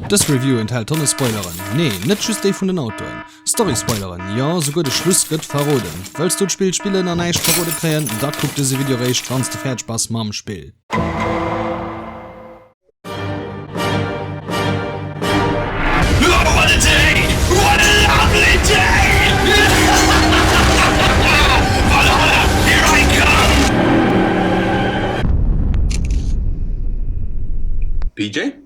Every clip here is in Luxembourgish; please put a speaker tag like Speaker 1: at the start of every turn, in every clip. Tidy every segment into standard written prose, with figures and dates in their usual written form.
Speaker 1: Dës Review enthält Tonne Spoileren. Nee, net just déi vun den Autoen. Story-Spoileren, jo, souguer de Schluss gëtt verroden. Wëlls du d'Spill spillen an näischt verrode kréien, da kuck dëse Video réischt wanns de fäerdeg bass mam Spill.
Speaker 2: PJ?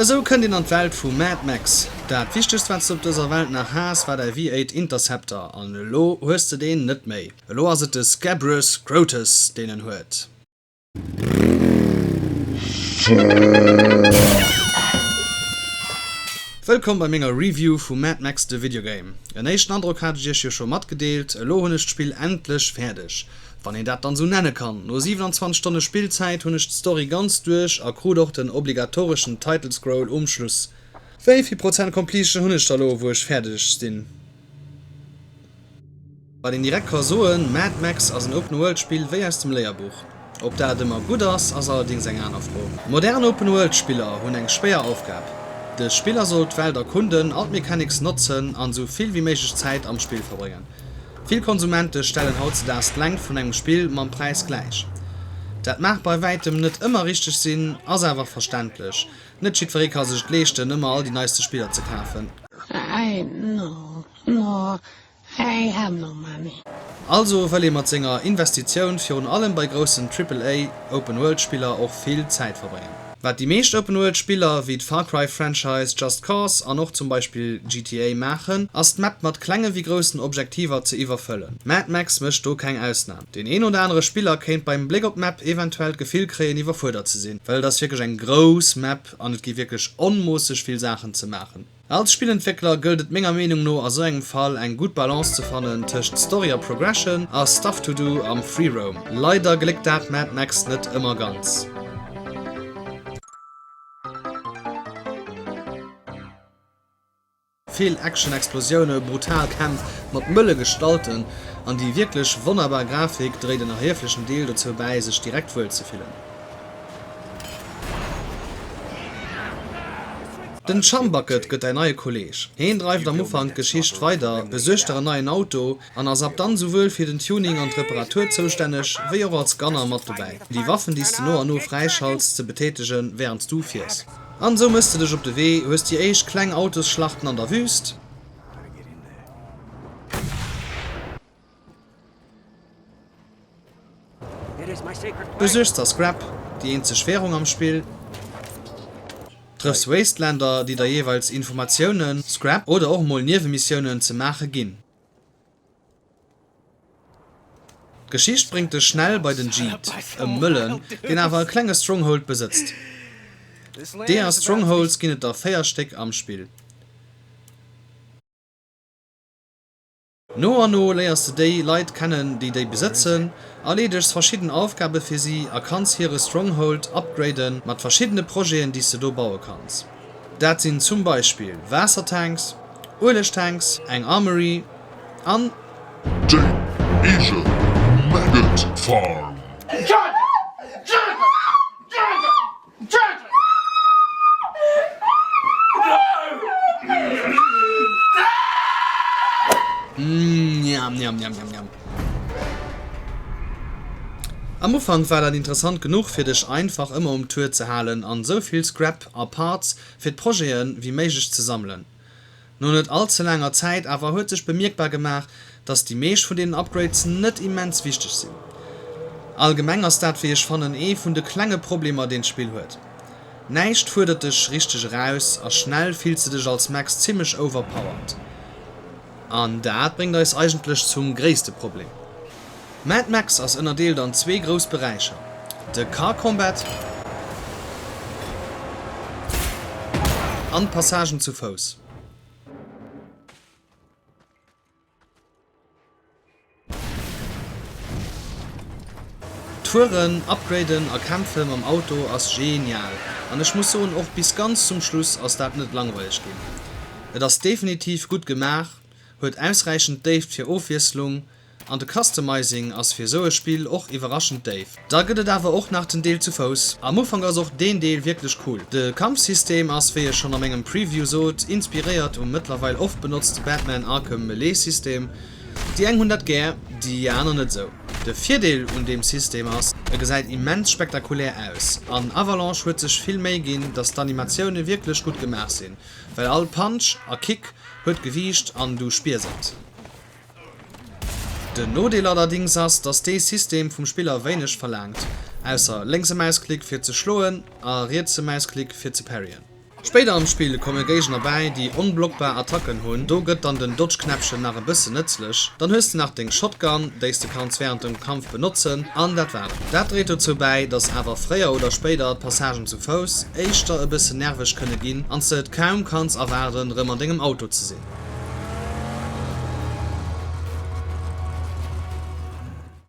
Speaker 1: Esou kënnt een an d'Welt vu Mad Max. Dat wichtegst wat s de op dëser Welt nach has war däi V8 Interceptor an elo hues de deen net méi. Elo ass et de Scabrous Scrotus deen en huet. Wëllkomm bei menger Review vu Mad Max The Video Game. En éischten Androck hat ech iech jo scho matgedeelt, elo hunn ech d'Spill endlech fäerdeg, wann een dat dann sou nenne kann. No 27 Stonne Spillzäit hunn ech d'Story ganz duerch a krut och den obligatoreschen Title Scroll um Schluss. Wéi vill Prozent Completion hunn ech da lo wou ech fäerdeg sinn? Wat een direkt ka soen, Mad Max ass en Open World Spill wéi aus dem Léierbuch. Ob dat ëmmer gutt ass, ass allerdéngs eng aner Fro. Modern Open World Spiller hunn eng schwéier Aufgab, De Spiller soll d'Welt erkunden, all d'Mechanics notzen an esou vill wéi méiglech Zäit am Spill verbréngen. Vill Konsumente stellen hautzedaags d'Längt vun engem Spill mam Präis gläich. Dat mag bei wäitem net ëmmer richteg sinn, ass awer verständlech. Net jiddweree ka sech et leeschten, ëmmer all déi neiste Spiller ze kafen.
Speaker 3: I have no money.
Speaker 1: Also wëll ee mat senger Investitioun virun allem bei groussen Triple A Open World Spiller och vill Zäit verbréngen. Wat déi meescht Open World Spiller wéi d'Far Cry Franchise, Just Cause an och zum Beispill GTA maachen, ass d'Map mat klenge wéi groussen Objektiver ze iwwerfëllen. Mad Max mécht do keng Ausnam. Deen een oder anere Spiller kéint beim Bléck op d'Map eventuell d'Gefill kréien iwwerfuerdert ze sinn, well et ass wierklech eng grouss Map an et gi wierklech onmoosseg vill Saachen ze maachen. Als Spillentwéckler gëllt et menger Meenung no a sou engem Fall eng gutt Balance ze fannen tëscht Story a Progression a Stuff to do am Free Roam. Leider gléckt dat Mad Max net ëmmer ganz. Vill Action, Explosioune, brutal Kämpf mat mëlle Gestalten an déi wierklech wonnerbar Grafik dréit en erhieflechen Deel dozou bäi sech direkt wuel ze fillen. Den Chumbucket gëtt däin neie Kolleeg. Heen dreift am Ufank d'Geschicht weider, besuergt der en neien Auto an ass ab dann souwuel fir den Tuning an d'Reparatur zoustänneg, wéi och als Gunner mat dobäi, déi Waffen déi s de no an no fräischalts ze betätegen wärend s du fiers. An esou mëss de dech op de Wee, hues déi éischt kleng Autosschlachten an der Wüst, Besuergs der Scrap, déi eenzeg Währung am Spill, trëffs Wastelander, déi der jeeweils Informatiounen, Scrap oder och mol Niewemissiounen ze maache ginn. D'Geschicht bréngt dech schnell bei den Jeet, e Mëllen, deen awer e klenge Stronghold besëtzt. Deeër Strongholds ginn et der 4 Stéck am Spill. No an no léiers de déi Leit kennen, déi déi besëtzen, erleedegs verschidden Aufgabe fir si a kanns hire Stronghold upgraden mat verschiddene Projeten, déi s de do baue kanns. Dat sinn zum Beispill Waassertanks, Uelegtanks, eng Armory an.
Speaker 4: Déi eege Maggot Farm.
Speaker 1: Mjam, njam, njam, njam. Am Ufank war dat interessant genuch fir dech einfach ëmmer um Tour ze halen an sou vill Scrap a Parts fir d'Projete wéi méiglech ze sammelen. No net all ze laanger Zäit awer huet sech bemierkbar gemaach, dass déi meescht vun deenen Upgrades net immens wichteg sinn. Allgemeng ass dat wéi ech fannen ee vun de klenge Problemer deen d'Spill huet. Näischt fuerdert dech richteg eraus a schnell fills de dech als Max zimmlech overpowered. An dat bréngt eis eigentlech zum gréisste Problem. Mad Max ass ënnerdeelt an zwee grouss Beräicher, de Car Combat an d'Passagen zu Fouss. D'Fueren, Upgraden a Kämpfe mam Auto ass genial an ech muss soen och bis ganz zum Schluss ass dat net langweileg ginn. Et ass definitiv gutt gemaach, huet ausräichend Déift fir Ofwiesslung an de Customizing ass fir esou e Spill och iwwerraschend déif. Da gëtt et awer och nach den Deel zu Fouss. Am Ufank ass och deen Deel wierklech cool. De Kampfsystem ass, wéi ech schonn a mengem Preview sot, inspiréiert um mëttlerweil oft benotzte Batman Arkham Melee System. Déi eng hunn dat gär, déi aner net esou. De Virdeel un deem System ass, e gesäit immens spektakulär aus an Avalanche huet sech vill Méi ginn, dass d'Animatioune wierklech gutt gemaach sinn, well all Punch a Kick huet Gewiicht an du spiers et. Den Nodeel allerdings ass, dass dee System vum Spiller wéineg verlaangt, ausser lénkse Mausklick fir ze schloen a rietse Mausklick fir ze parryen. Spéider am Spill komme Géigner bäi, déi onblockbar Attacken hunn, do gëtt dann den Dodge-Knäppchen nach e bëssen nëtzlech. Dann hues de nach deng Shotgun, déi s de kanns wärend dem Kampf benotzen, an dat war et. Dat dréit dozou bäi, dass awer fréier oder spéider d'Passagen zu Fouss éischter e bëssen nerveg kënne ginn an s de et kaum kanns erwaarden, rëm an dengem Auto ze sinn.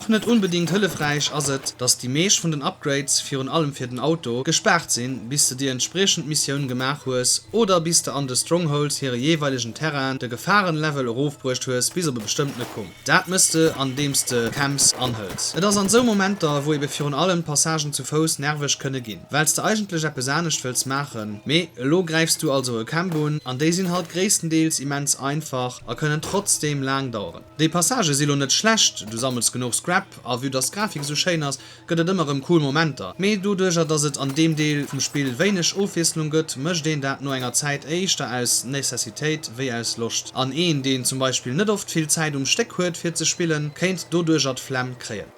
Speaker 1: Och net onbedingt hëllefräich ass et, dass déi meescht vun den Upgrades, virun allem fir den Auto, gespaart sinn, bis de déi entspriechend Missioun gemaach hues oder bis de an de Strongholds hire jeeweilegen Terrainen de Gefahrenlevel erofbruecht hues bis op e bestëmmtene Punkt. Dat mëss de andeems de Camps anhëls. Et ass an sou Momenter, wou ebe virun allem d'Passagen zu Fouss nerveg kënne ginn, wells de eigentlech eppes anescht wëlls maachen, mee elo gräifs du also e Camp un an déi sinn halt gréisstendeels immens einfach a kënnen trotzdeem laang daueren. Déi Passagë si lo net schlecht, du sammels genuch Scrap a vue dass d'Grafik esou schéin ass, gëtt et ëmmer rëm cool Momenter. Mee doduercher dass et an deem Deel vum Spill wéineg Ofwiesslung gëtt, mécht een dat no enger Zäit éischter aus Necessitéit wéi aus Loscht. An een deen zum Beispill net oft vill Zäit um Stéck huet fir ze spillen, kéint doduercher d'Flemm kréien.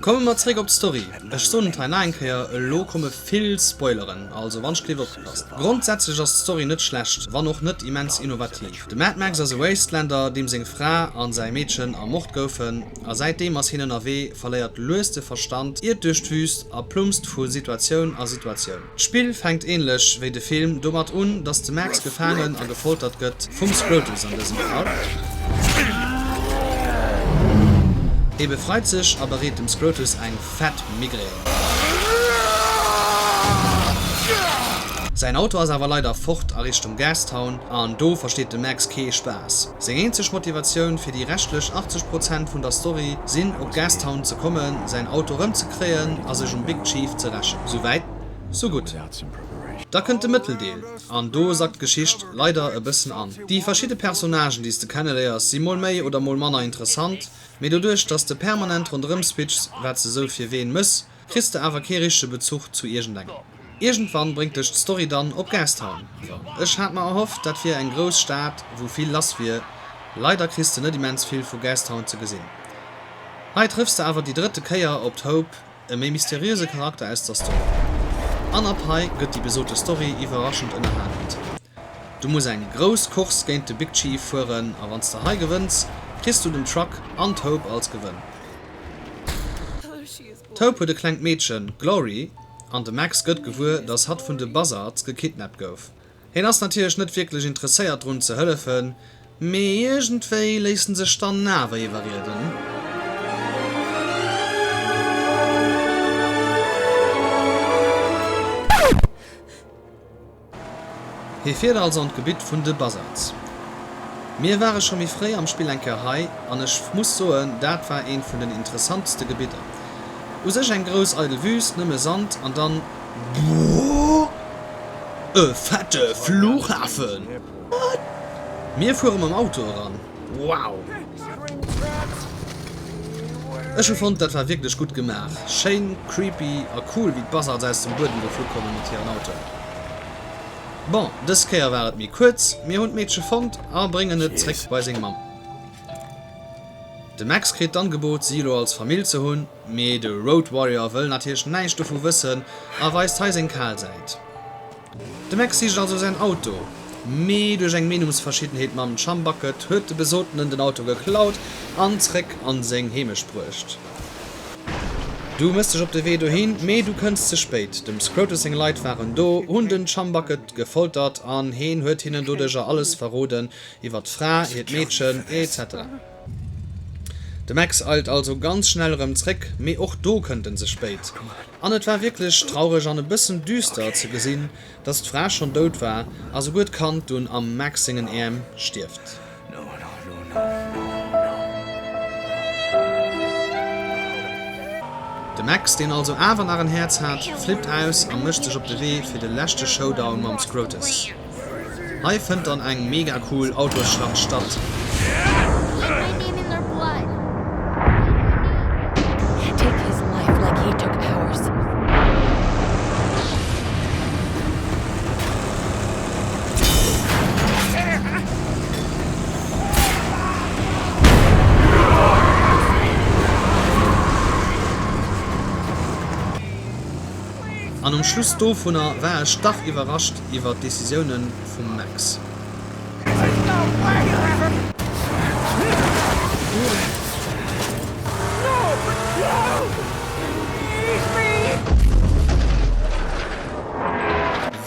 Speaker 1: Komme mer zréck op d'Story. Ech soen et hei nach eng Kéier, elo komme vill Spoileren, also wannschgelift opgepasst. Grondsätzlech ass d'Story net schlecht, wann och net immens innovativ. De Mad Max ass e Wastelander, deem seng Fra a säi Meedchen ermort goufen, a säitdeem ass hien ënnerwee, verléiert lues de Verstand, iert duerch d'Wüst a plumpst vu Situatioun a Situatioun. D'Spill fänkt ähnlech wéi de Film domat un, dass de Max gefaangen a gefoltert gëtt, vum Scrotus an dësem Fall. Hie befreit sech a bereet dem Scrotus eng fett Migrän. Säin Auto ass awer leider fort a Richtung Gastown an do versteet de Max kee Spaass. Seng eenzeg Motivatioun fir déi reschtlech 80 Prozent vun der Story sinn, op Gastown ze kommen, säin Auto rëmzekréien a sech um Big Chief ze rächen. Souwäit, sou gutt. Da kënnt de Mëtteldeel an do sackt d'Geschicht leider e bëssen an. Déi verschidde Personnagen, déi s de kenneléiers, si mol méi oder mol manner interessant, mee doduerch, dass de permanent ronderëm switchs, wat s de sou fir ween mëss, kriss de awer kee richtege Bezuch zu iergendengem. Iergendwann bréngt dech d'Story dann op Gastown. Ech hat mer erhofft, dat wier eng grouss Stad, wou vill lass wier. Leider kriss de net immens vill vu Gastown ze gesinn. Hei trëffs de awer déi drëtte Kéier op d'Hope, e méi mysteriöse Charakter aus der Story. An ab hei gëtt déi besote Story iwwerraschend ënnerhalend. Du muss eng grouss Course géint de Big Chief fueren a wanns de hei gewënns, kriss du den Truck an d'Hope als Gewënn. D'Hope huet e klengt Meedchen, d'Glory, an de Max gëtt gewuer, dass hatt vun de Buzzards gekidnappt gouf. Hien ass natierlech net wierklech interesséiert drun ze hëllefen, mee iergendwéi léisst en sech dann awer iwwerrieden. Hie fiert also an d'Gebitt vun de Buzzards. Mir ware scho méi fréi am Spill eng Kéier hei an ech muss soen, dat war eent vun den interessantste Gebidder. U sech eng grouss eidel Wüst, nëmme Sand an dann, Boah! E fette Flughafen! What? Mir fuere mam Auto eran. Wow! Ech hu fonnt dat war wierklech gutt gemaach. Schéin creepy a cool wéi d'Buzzards aus dem Buedem geflu komme mat hiren Autoen. Bon, dës Kéier war et méi kuerz, mir hunn d'Meedche fonnt a bréngen et zréck bei seng Mamm. De Max kritt d'Angebot si elo als Famill ze hunn, mee de Road Warrior wëll natierlech näischt dovu wëssen a weist hei seng kal Säit. De Max sicht also säin Auto, mee duerch eng Meenungsverschiddenheet mam Chumbucket huet de Besotenen den Auto geklaut an zréck an seng Heemecht bruecht. Du mëss dech op de Wee dohin, mee du kënns ze spéit. Dem Scrotus seng Leit waren do, hunn den Chumbucket gefoltert an heen huet hinnen doduercher alles verroden iwwer d'Fra, hiert Meedchen, etc. De Max eilt also ganz schnell erëm zréck, mee och do kënnt en ze spéit. An et war wierklech traureg an e bëssen düster ze gesinn, dass d'Fra schonn dout war a souguer d'Kand dunn am Max sengen Äerm stierft. De Max, deen also awer nach en Häerz hat, flippt aus a mécht sech op de Wee fir de leschte Showdown mam Scrotus. Hei fënnt dann eng mega cool Autosschlacht statt. An um Schluss dovunner war ech dach iwwerrascht iwwer d'Decisioune vum Max.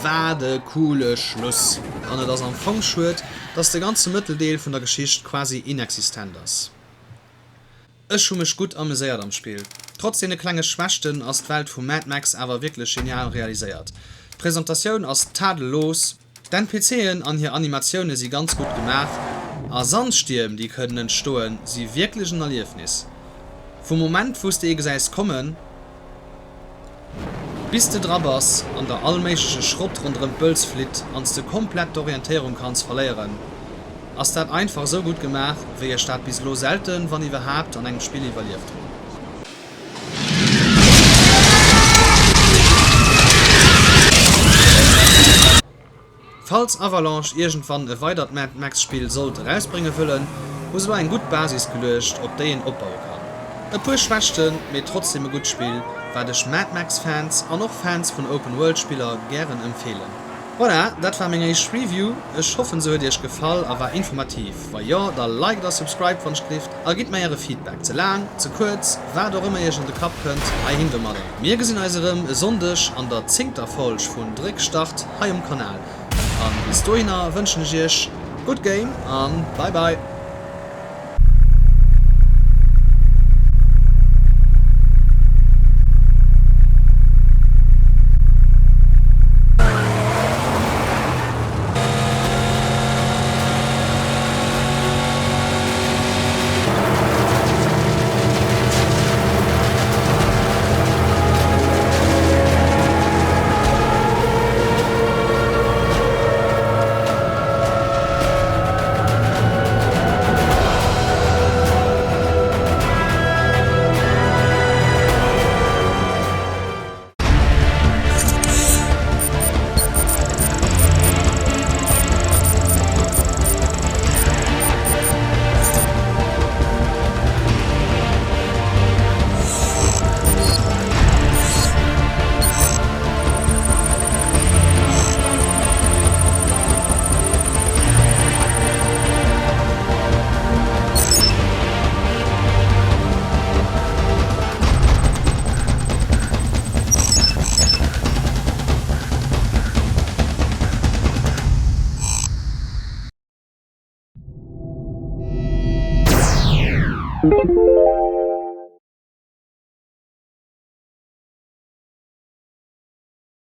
Speaker 1: Wat e coole Schluss! An et ass am Fong schued, dass de ganze Mëtteldeel vun der Geschicht quasi inexistent ass. Ech hu mech gutt ameséiert am Spill. Trotz deene klenge Schwächten ass d'Welt vu Mad Max awer wierklech genial realiséiert. D'Presentatioun ass tadellos, d'NPCen an hir Animatioune si ganz gutt gemaach a Sandstierm déi kënnen entstoen si wierklech en Erliefnis. Vum Moment wous de ee gesäis kommen, Bis de dra bass an der all méigleche Schrott ronderëm d'Bëls flitt an s de komplett d'Orientéierung kanns verléieren, ass dat einfach esou gutt gemaach, wéi ech dat bis elo selten, wann iwwerhaapt, an engem Spill iwwerlieft hunn. Falls Avalanche iergendwann e weidert Mad Max Spill sollt erausbrénge wëllen, hu se lo eng gutt Basis geluecht op déi een opbaue kann. E puer Schwächten, mee trotzdem e gutt Spill, wat ech Mad Max Fans an och Fans vun Open World Spiller gären empfeelen. Voilà, dat war meng éischt Review. Ech hoffen se huet iech gefall a war informativ. Wa jo, da liked a subscribed wann ech gelift a gitt mer äre Feedback, ze laang, ze kuerz, wat och ëmmer iech an de Kapp kënnt, heihin domadder. Mir gesinn eis erëm e Sonndeg an der zéngter Folg vun Dréck Start hei um Kanal. An bis dohinner wënschen ech iech gutt Game an bye bye.